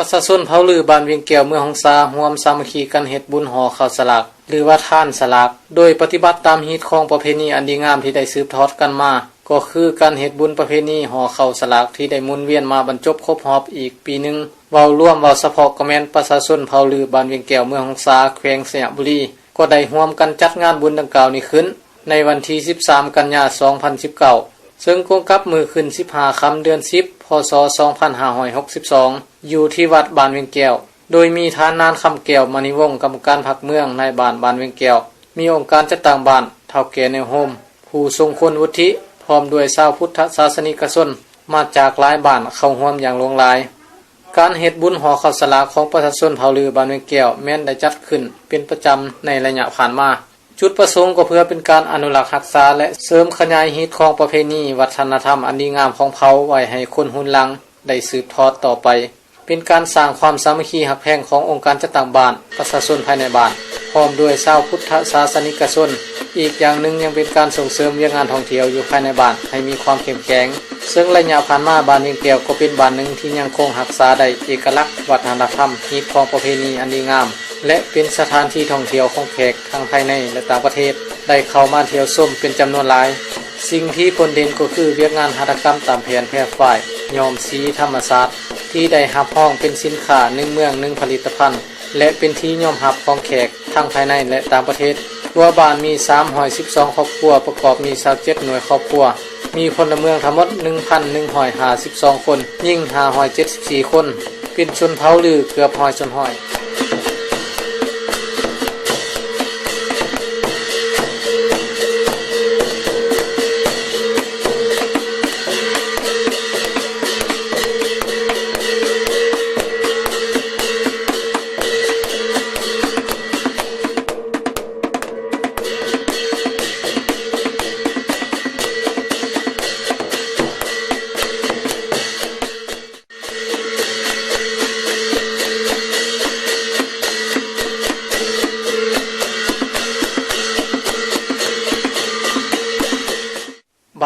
ປະຊາຊົນເຜົ່າລືບ້ານວຽງແກ້ວ ເມືອງຫົງສາ ຮ່ວມສາມັກຄີກັນເຮັດບຸນຫໍ່ເຂົ້າສະຫຼາກ ຫຼືວ່າທານສະຫຼາກ ໂດຍປະຕິບັດຕາມຮີດຄອງປະເພນີອັນດີງາມທີ່ໄດ້ສືບທອດກັນມາ ກໍຄືການເຮັດບຸນປະເພນີຫໍ່ເຂົ້າສະຫຼາກທີ່ໄດ້ໝູນວຽນມາບັນຈົບຄົບຮອບອີກປີໜຶ່ງ. ເວົ້າລວມເວົ້າສະເພາະກໍແມ່ນປະຊາຊົນເຜົ່າລືບ້ານວຽງແກ້ວ ເມືອງຫົງສາ ແຂວງໄຊຍະບູລີ ກໍໄດ້ຮ່ວມກັນຈັດງານບຸນດັ່ງກ່າວນີ້ຂຶ້ນ ໃນວັນທີສິບສາມ ກັນຍາ ສອງພັນສິບເກົ້າ ເຊິ່ງກົງກັບມື້ຂຶ້ນສິບຫ້າຄ່ຳເດືອນສິບ ພ.ສ. ສອງພັນຫ້າຮ້ອຍຫົກສິບສອງ ຢູ່ທີ່ວັດບ້ານວຽງແກ້ວ ໂດຍມີທ່ານນານຄຳແກ້ວ ມະນີວົງ ກຳມະການພັກເມືອງ ນາຍບ້ານບ້ານວຽງແກ້ວ, ມີອົງການຈັດຕັ້ງບ້ານ, ເຖົ້າແກ່ແນວໂຮມ, ຜູ້ຊົງຄຸນວຸດທິ ພ້ອມດ້ວຍຊາວພຸດທະສາສະນິກະຊົນ ມາຈາກຫຼາຍບ້ານເຂົ້າຮ່ວມຢ່າງຫຼວງຫຼາຍ. ການເຮັດບຸນຫໍ່ເຂົ້າສະຫຼາກຂອງປະຊາຊົນເຜົ່າລືບ້ານວຽງແກ້ວ ແມ່ນໄດ້ຈັດຂຶ້ນເປັນປະຈຳໃນໄລຍະຜ່ານມາ. ຈຸດປະສົງກໍເພື່ອເປັນການອະນຸລັກຮັກສາ ແລະ ເສີມຂະຫຍາຍຮີດຄອງປະເພນີວັດທະນະທຳອັນດີງາມຂອງເຜົ່າໄວ້ໃຫ້ຄົນຮຸ່ນຫຼັງໄດ້ສືບທອດຕໍ່ໄປ, ເປັນການສ້າງຄວາມສາມັກຄີຮັກແພງຂອງອົງການຈັດຕັ້ງບ້ານ, ປະຊາຊົນພາຍໃນບ້ານ, ພ້ອມດ້ວຍຊາວພຸດທະສາສະນິກະຊົນ. ອີກຢ່າງໜຶ່ງຍັງເປັນການສົ່ງເສີມວຽກງານທ່ອງທ່ຽວຢູ່ພາຍໃນບ້ານໃຫ້ມີຄວາມເຂັ້ມແຂງ, ເຊິ່ງໄລຍະຜ່ານມາບ້ານວຽງແກ້ວກໍເປັນບ້ານໜຶ່ງທີ່ຍັງຄົງຮັກສາໄດ້ເອກະລັກວັດທະນະທຳ, ຮີດຄອງປະເພນີອັນດີງາມ ແລະ ເປັນສະຖານທີ່ທ່ອງທ່ຽວຂອງແຂກທັງພາຍໃນ ແລະ ຕ່າງປະເທດ ໄດ້ເຂົ້າມາທ່ຽວຊົມເປັນຈຳນວນຫຼາຍ. ສິ່ງທີ່ໂດດເດັ່ນກໍຄືວຽກງານຫັດຖະກຳຕາມແຜ່ນແຜ່ຝ້າຍ, ຍ້ອມສີທຳມະຊາດ ທີ່ໄດ້ຮັບຮອງເປັນສິນຄ້າໜຶ່ງເມືອງໜຶ່ງຜະລິດຕະພັນ ແລະ ເປັນທີ່ຍອມຮັບຂອງແຂກທັງພາຍໃນ ແລະ ຕ່າງປະເທດ. ທົ່ວບ້ານມີສາມຮ້ອຍສິບສອງຄອບຄົວ ປະກອບມີຊາວເຈັດໜ່ວຍຄອບຄົວ, ມີພົນລະເມືອງທັງໝົດໜຶ່ງພັນໜຶ່ງຮ້ອຍຫ້າສິບສອງຄົນ, ຍິງຫ້າຮ້ອຍເຈັດສິບສີ່ຄົນ, ເປັນຊົນເຜົ່າລືເກືອບຮ້ອຍສ່ວນຮ້ອຍ.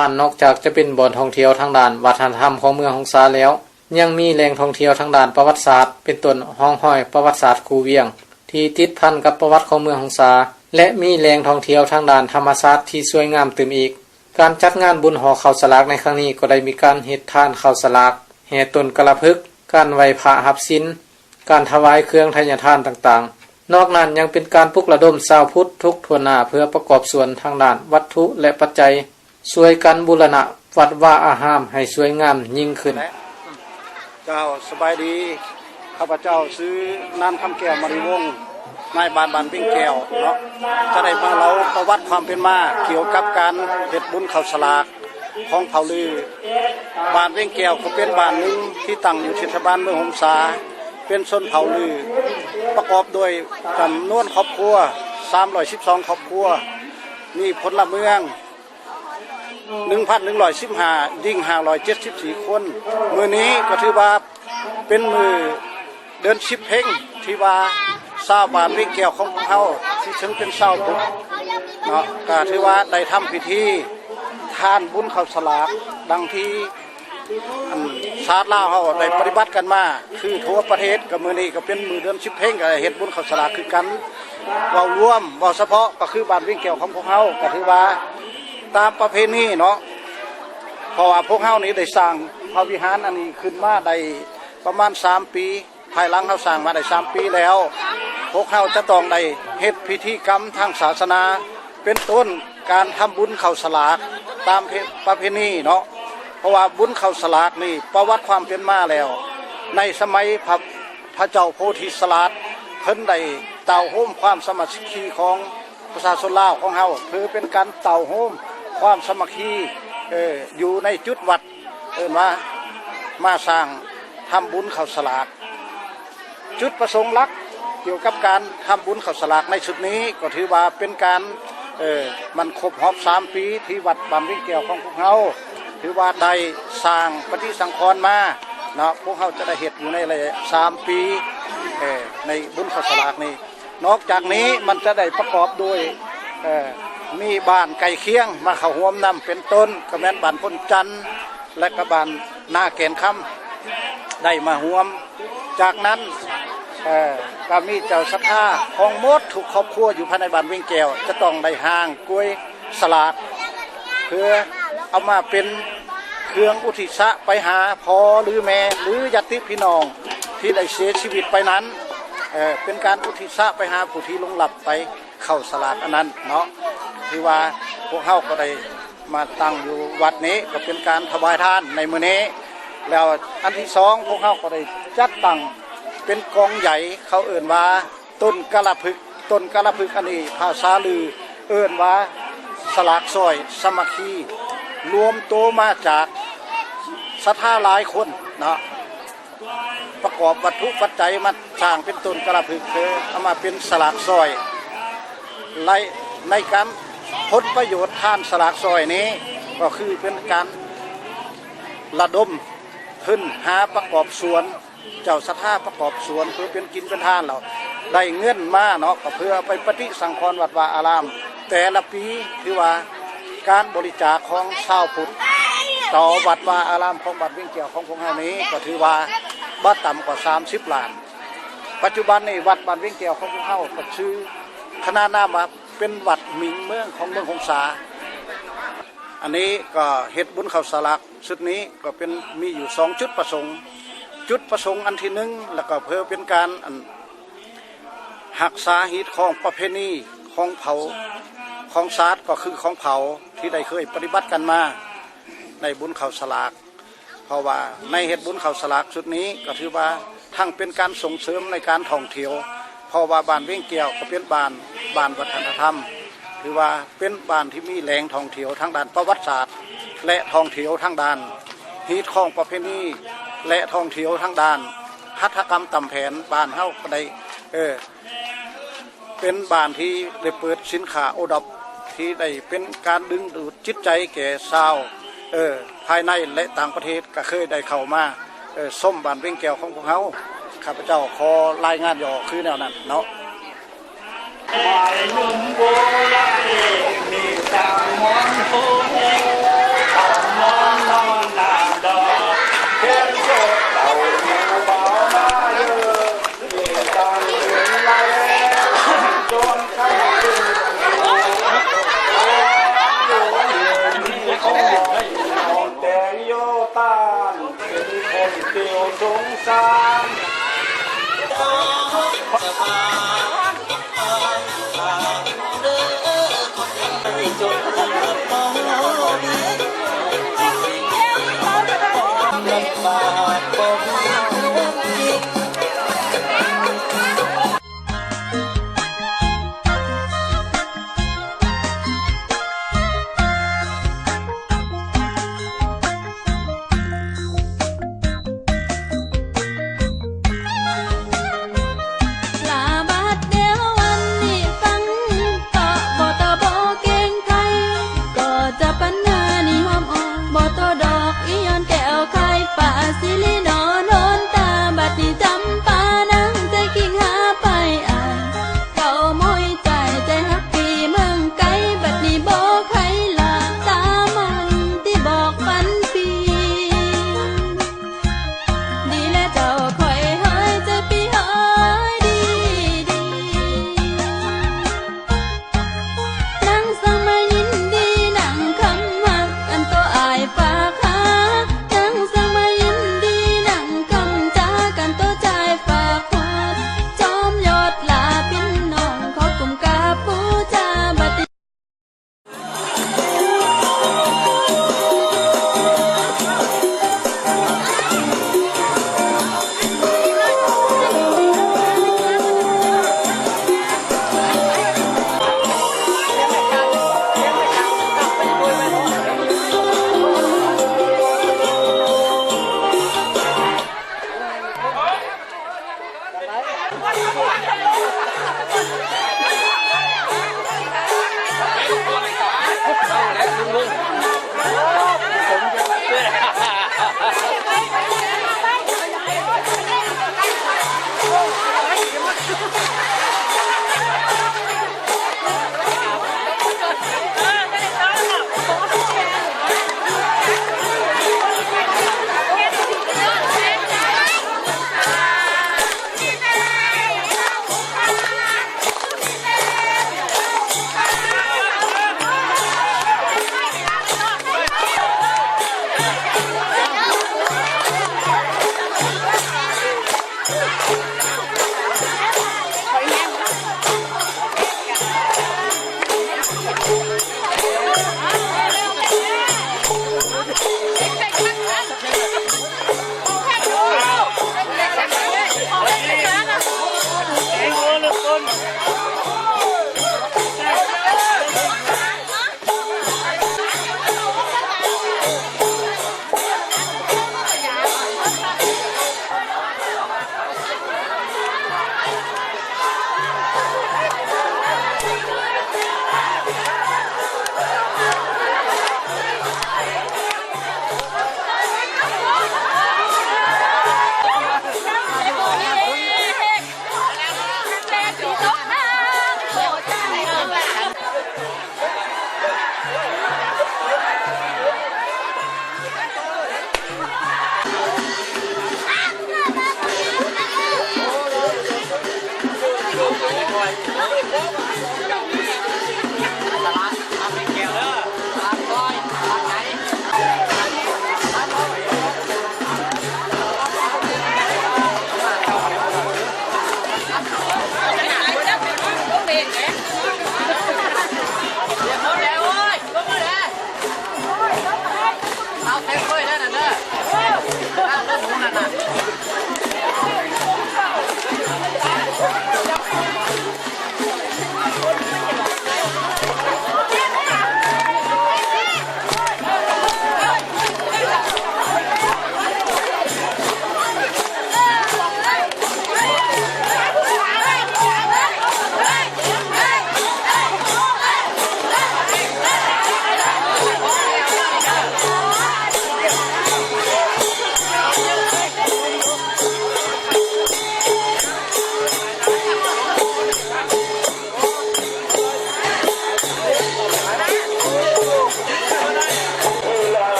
ບ້ານນອກຈາກຈະເປັນບ່ອນທ່ອງທ່ຽວທາງດ້ານວັດທະນະທຳຂອງເມືອງຫົງສາແລ້ວ, ຍັງມີແຫຼ່ງທ່ອງທ່ຽວທາງດ້ານປະຫວັດສາດ ເປັນຕົ້ນຮ່ອງຮອຍປະຫວັດສາດພູວຽງ ທີ່ຕິດພັນກັບປະຫວັດຂອງເມືອງຫົງສາ ແລະ ມີແຫຼ່ງທ່ອງທ່ຽວທາງດ້ານທຳມະຊາດທີ່ສວຍງາມຕື່ມອີກ. ການຈັດງານບຸນຫໍ່ເຂົ້າສະຫຼາກໃນຄັ້ງນີ້ກໍໄດ້ມີການເຮັດທານເຂົ້າສະຫຼາກ, ແຫ່ຕົ້ນກະລະພຶກ, ການໄຫວ້ພະຮັບສິນ, ການຖວາຍເຄື່ອງໄທຍະທານຕ່າງໆ. ນອກນັ້ນຍັງເປັນການປຸກລະດົມຊາວພຸດທຸກທົ່ວໜ້າເພື່ອປະກອບສ່ວນທາງດ້ານວັດຖຸ ແລະ ປັດໄຈ ຊ່ວຍກັນບູລະນະວັດວາອາຮາມໃຫ້ສວຍງາມຍິ່ງຂຶ້ນ. ເຈົ້າ ສະບາຍດີ. ຂ້າພະເຈົ້າຊື່ນານຄຳແກ້ວ ມະນີວົງ ນາຍບ້ານບ້ານວຽງແກ້ວເນາະ ຈະໄດ້ມາເລົ່າປະຫວັດຄວາມເປັນມາກ່ຽວກັບການເຮັດບຸນເຂົ້າສະຫຼາກຂອງເຜົ່າລື. ບ້ານວຽງແກ້ວກໍເປັນບ້ານໜຶ່ງທີ່ຕັ້ງຢູ່ເທດສະບານເມືອງຫົງສາ, ເປັນຊົນເຜົ່າລື ປະກອບດ້ວຍຈຳນວນຄອບຄົວສາມຮ້ອຍສິບສອງຄອບຄົວ, ມີພົນລະເມືອງ ໜຶ່ງພັນໜຶ່ງຮ້ອຍສິບຫ້າ, ຍິງຫ້າຮ້ອຍເຈັດສິບສີ່ຄົນ. ມື້ນີ້ກໍຖືວ່າເປັນມື້ເດືອນສິບເພັງ ທີ່ວ່າຊາວບ້ານວຽງແກ້ວຂອງພວກເຮົາ ທີ່ເຊິ່ງເປັນຊາວພຸດເນາະ ກໍຖືວ່າໄດ້ທຳພິທີທານບຸນເຂົ້າສະຫຼາກ ດັ່ງທີ່ ອັນຊາດລາວເຮົາໄດ້ປະຕິບັດກັນມາ ຄືທົ່ວປະເທດ. ກໍມື້ນີ້ກໍເປັນມື້ເດືອນສິບເພັງ ກໍໄດ້ເຮັດບຸນເຂົ້າສະຫຼາກຄືກັນ. ເວົ້າລວມ ເວົ້າສະເພາະ ກໍຄືບ້ານວຽງແກ້ວຂອງພວກເຮົາ ກໍຖືວ່າຕາມປະເພນີເນາະ ເພາະວ່າພວກເຮົານີ້ໄດ້ສ້າງພະວິຫານອັນນີ້ຂຶ້ນມາໄດ້ປະມານສາມປີ, ພາຍຫຼັງເຮົາສ້າງມາໄດ້ສາມປີແລ້ວ ພວກເຮົາຈະຕ້ອງໄດ້ເຮັດພິທີກຳທາງສາສະໜາ ເປັນຕົ້ນການທຳບຸນເຂົ້າສະຫຼາກຕາມເພ ປະເພນີເນາະ. ເພາະວ່າບຸນເຂົ້າສະຫຼາກນີ້ ປະຫວັດຄວາມເປັນມາແລ້ວ ໃນສະໄໝພະ ພະເຈົ້າໂພທິສະຫຼາດ ເພິ່ນໄດ້ເຕົ້າໂຮມຄວາມສາມັກຄີຂອງປະຊາຊົນລາວຂອງເຮົາ ຄືເປັນການເຕົ້າໂຮມຄວາມສາມັກຄີ ເອີ ຢູ່ໃນຈຸດວັດ ເອີ້ນວ່າມາສ້າງທຳບຸນເຂົ້າສະຫຼາກ. ຈຸດປະສົງຫຼັກກ່ຽວກັບການທຳບຸນເຂົ້າສະຫຼາກໃນຊຸດນີ້ ກໍຖືວ່າເປັນການ ເອີ ມັນຄົບຮອບສາມປີທີ່ວັດບ້ານວຽງແກ້ວຂອງພວກເຮົາ ຖືວ່າໄດ້ສ້າງປະຕິສັງຂອນມາເນາະ. ພວກເຮົາຈະໄດ້ເຮັດຢູ່ໃນໄລຍະສາມປີ ເອີ ໃນບຸນເຂົ້າສະຫຼາກນີ້. ນອກຈາກນີ້ມັນຈະໄດ້ປະກອບດ້ວຍ ເອີ ມີບ້ານໃກ້ຄຽງມາເຂົ້າຮ່ວມນຳ ເປັນຕົ້ນກໍແມ່ນບ້ານໂພນຈັນ ແລະ ກໍບ້ານນາແກ່ນຄຳ ໄດ້ມາຮ່ວມ ຈາກນັ້ນ ເອີ ກໍມີເຈົ້າສັດທາຂອງໝົດທຸກຄອບຄົວຢູ່ພາຍໃນບ້ານວຽງແກ້ວ ຈະຕ້ອງໄດ້ຮ່າງກວຍສະຫຼາກ ເພື່ອເອົາມາເປັນເຄື່ອງອຸທິສະໄປຫາພໍ່ ຫຼື ແມ່ ຫຼື ຍາດຕິພີ່ນ້ອງທີ່ໄດ້ເສຍຊີວິດໄປນັ້ນ ເອີ ເປັນການອຸທິສະໄປຫາຜູ້ທີ່ລ່ວງລັບໄປ ເຂົ້າສະຫຼາກອັນນັ້ນເນາະ ຖືວ່າພວກເຮົາກໍໄດ້ມາຕັ້ງຢູ່ວັດນີ້ ກໍເປັນການຖວາຍທານໃນມື້ນີ້. ແລ້ວອັນທີສອງ ພວກເຮົາກໍໄດ້ຈັດຕັ້ງເປັນກອງໃຫຍ່ ເຂົາເອີ້ນວ່າຕົ້ນກາລະພຶກ. ຕົ້ນກາລະພຶກອັນນີ້ ພາສາລືເອີ້ນວ່າສະຫຼາກຊອຍສາມັກຄີ ລວມໂຕມາຈາກສັດທາຫຼາຍຄົນເນາະ. ປະກອບວັດຖຸປັດໄຈມາສ້າງເປັນຕົ້ນກາລະພຶກ ຄືເອົາມາເປັນສະຫຼາກຊອຍ ແລະ ໃນການຜົນປະໂຫຍດທານສະຫຼາກຊອຍນີ້ ກໍຄືເປັນການລະດົມທຶນຫາປະກອບສ່ວນ ເຈົ້າສັດທາປະກອບສ່ວນ ເພື່ອເປັນກິນເປັນທານ ແລ້ວໄດ້ເງິນມາເນາະ ກໍເພື່ອໄປປະຕິສັງຂອນວັດວາອາລາມ ແຕ່ລະປີ ຖືວ່າການບໍລິຈາກຂອງຊາວພຸດຕໍ່ວັດວາອາລາມຂອງບ້ານວຽງແກ້ວຂອງພວກເຮົານີ້ ກໍຖືວ່າບໍ່ຕ່ຳກວ່າສາມສິບລ້ານ. ປັດຈຸບັນນີ້ວັດບ້ານວຽງແກ້ວຂອງພວກເຮົາກໍຊື່ຂະໜານນາມວ່າເປັນວັດໝິງເມືອງຂອງເມືອງຫົງສາ. ອັນນີ້ກໍເຮັດບຸນເຂົ້າສາລາກຊຸດນີ້ກໍເປັນ ມີຢູ່ສອງຈຸດປະສົງ. ຈຸດປະສົງອັນທີໜຶ່ງ ແລ້ວກໍເພື່ອເປັນການ ອັນ ຮັກສາຮີດຄອງປະເພນີຂອງເຜົ່າ ຂອງຊາດ ກໍຄືຂອງເຜົ່າທີ່ໄດ້ເຄີຍປະຕິບັດກັນມາໃນບຸນເຂົ້າສາລາກ ເພາະວ່າໃນເຮັດບຸນເຂົ້າສາລາກຊຸດນີ້ ກໍຖືວ່າທັງເປັນການສົ່ງເສີມໃນການທ່ອງທ່ຽວ ເພາະວ່າບ້ານວຽງແກ້ວກໍເປັນບ້ານ ບ້ານວັດທະນະທຳ ຖືວ່າເປັນບ້ານທີ່ມີແຫຼ່ງທ່ອງທ່ຽວທາງດ້ານປະຫວັດສາດ ແລະ ທ່ອງທ່ຽວທາງດ້ານຮີດຄອງປະເພນີ ແລະ ທ່ອງທ່ຽວທາງດ້ານຫັດຖະກຳຕຳແຜນ. ບ້ານເຮົາກໍໄດ້ ເອີ ເປັນບ້ານທີ່ໄດ້ເປີດສິນຄ້າໂອດອບ ທີ່ໄດ້ເປັນການດຶງດູດຈິດໃຈແກ່ຊາວ ເອີ ພາຍໃນ ແລະ ຕ່າງປະເທດ ກໍເຄີຍໄດ້ເຂົ້າມາ ເອີ ຊົມບ້ານວຽງແກ້ວຂອງພວກເຮົາ. ຂ້າພະເຈົ້າຂໍລາຍງານຫຍໍ້ຄືແນວນັ້ນເນາະ.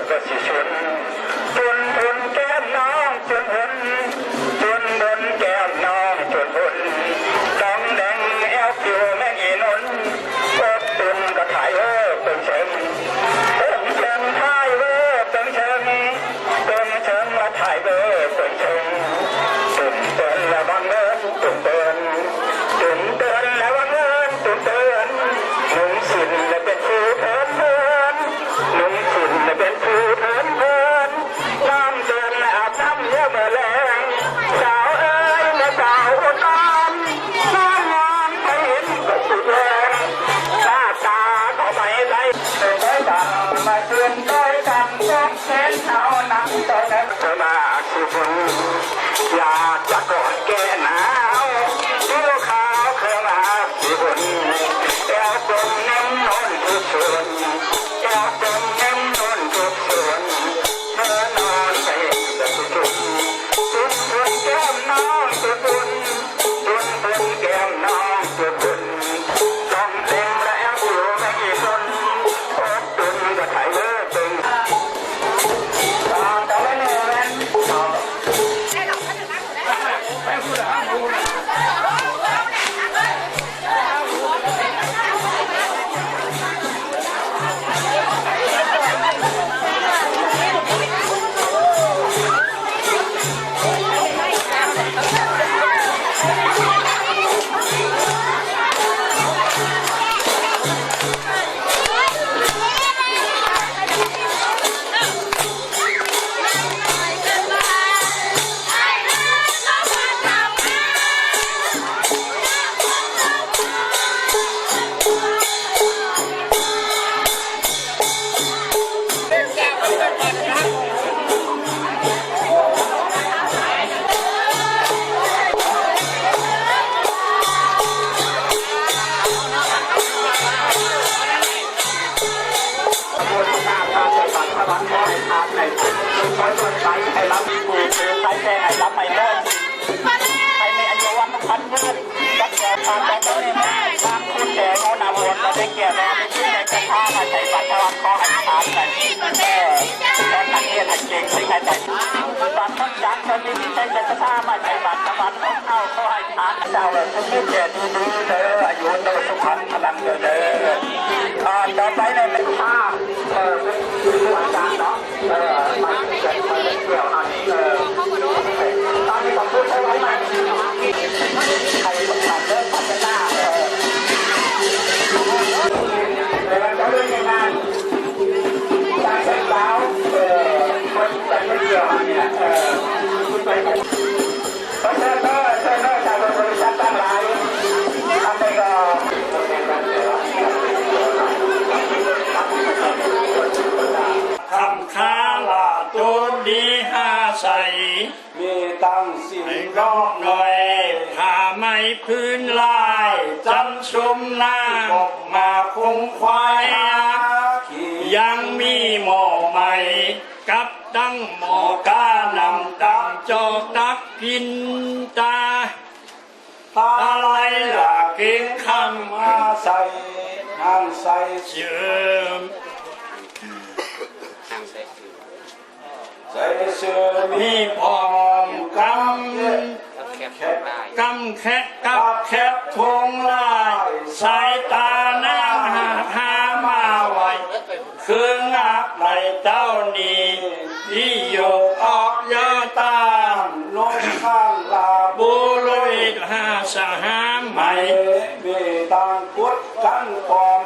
ກໍຊິຊຸນ ຈຸນພຸ້ນແກ້ມນ້ອງຈຸນພຸ້ນ ຈຸນບຸນແກ້ມນ້ອງຈຸນບຸນ ຕ້ອງແດງແອວຜິວແມງອີໜຸນ ອົດຕຸນກະຖ່າຍເວີເປີງເຊີງ ເປີງເຊີງຖ່າຍເວີເປີງເຊີງ ເປີງເຊີງລະຖ່າຍເວີເປີງເຊີງ ຕຸນເປີ້ນລະວັງເງິນຕຸນເປີ້ນ ຕຸນເປີ້ນລະວັງເງິນຕຸນເປີ້ນ ນຸ່ງສິ້ນລະເປັນຜູ້ເພີນເພີນ ນຸ່ງສິ້ນລະເປັນຜູ້ເພີນເພີນ ນ້ຳເດີນແລະອາບນ້ຳເຍາະມື້ແລງ ສາວເອີຍແມ່ສາວອຸ່ນອ່ອນ ງາມງາມໃຜເຫັນກໍຊິແຍງ ໜ້າຕາກໍໄປໄດ້ ເດີນໄດ້ກັນມາຊື່ນໃຈກັນ ພວກເຫັນເຮົານັ່ງໂຕະນັ້ນ ເຂົາມາຄືບຸນ ຢາກຈະກອດແກ່ໜາວ ຜິວຂາວເຂົາມາຄືບຸນ ແອວກົມແນມນົນທຸກສ່ວນ ແອວກົມແນມນົນທຸກສ່ວນ ເທີນອນໃຫ້ເປັນສຸກ ຈຸນພຸ້ນແກ້ມນ້ອງຈຸນພຸ້ນ ຈຸນພຸ້ນແກ້ມນ້ອງຈຸນພຸ້ນ ຕ້ອງເຕັມແລ້ວຢູ່ໃນອີ່ຄົນ ອົບອຸ່ນກະໄຖເລີເປັງ ຕາຕະເວນແມ່ນ ເຈົ້າ ເອີ ສຸຂີດແກ່ດີໆເດີ ອາຍຸໂນສຸຂັງພະລັງເດີ ເດີ ເອີ ຕໍ່ໄປນີ້ແມ່ນພາ ເອີ ເປັນຄູອາຈານເນາະ ເອີ ມາເກັບມາກ່ຽວອັນ ເອີ ຕອນນີ້ກໍພູດໃຫ້ໄວ້ໃໝ່ ໃຫ້ປະກາດເດີພັດທະນາ ເອີ ເອີ ເຈົ້າເລື່ອງງານ ຈາກເຊນລາວ ເອີ ຄົນໄປເຮັດກ່ຽວອັນນີ້ ເອີ ໄປ ຂໍເຊີນເດີ ເຊີນເດີ ຊາວບໍລິສັດທັງຫຼາຍ ອັນນີ້ກໍ ຄຳຄາລາໂຕດີຫາໃສ ມີຕັ້ງສິນນອກໜ້ອຍ ຜ້າໄໝພື້ນລາຍ ຈັນຊົມນາງ ມາຄົງຄວາຍ ຍັງມີໝໍ້ໄໝ ກັບຕັ້ງໝໍ້ກາ ນຳຕາມຈອກຕັກກິນຕາ ຕາໄລລາເກງຄຳມາໃສ່ ນາງໃສ່ເສີມ ໃສ່ເສື້ອມີພ້ອມກຳ ກຳແຄບກັບແຄບທົ່ງລາຍ ສາຍຕານາງຫາກຫາມາໄວ ເຄື່ອງງາມໃນເຈົ້ານີ້ ທີ່ໂຍກອອກເຢີຕາມ ນົກຂ້າງລາບູລຸຍຫາສະຫາໄໝ ມີຕ່າງກົດກັນປອມ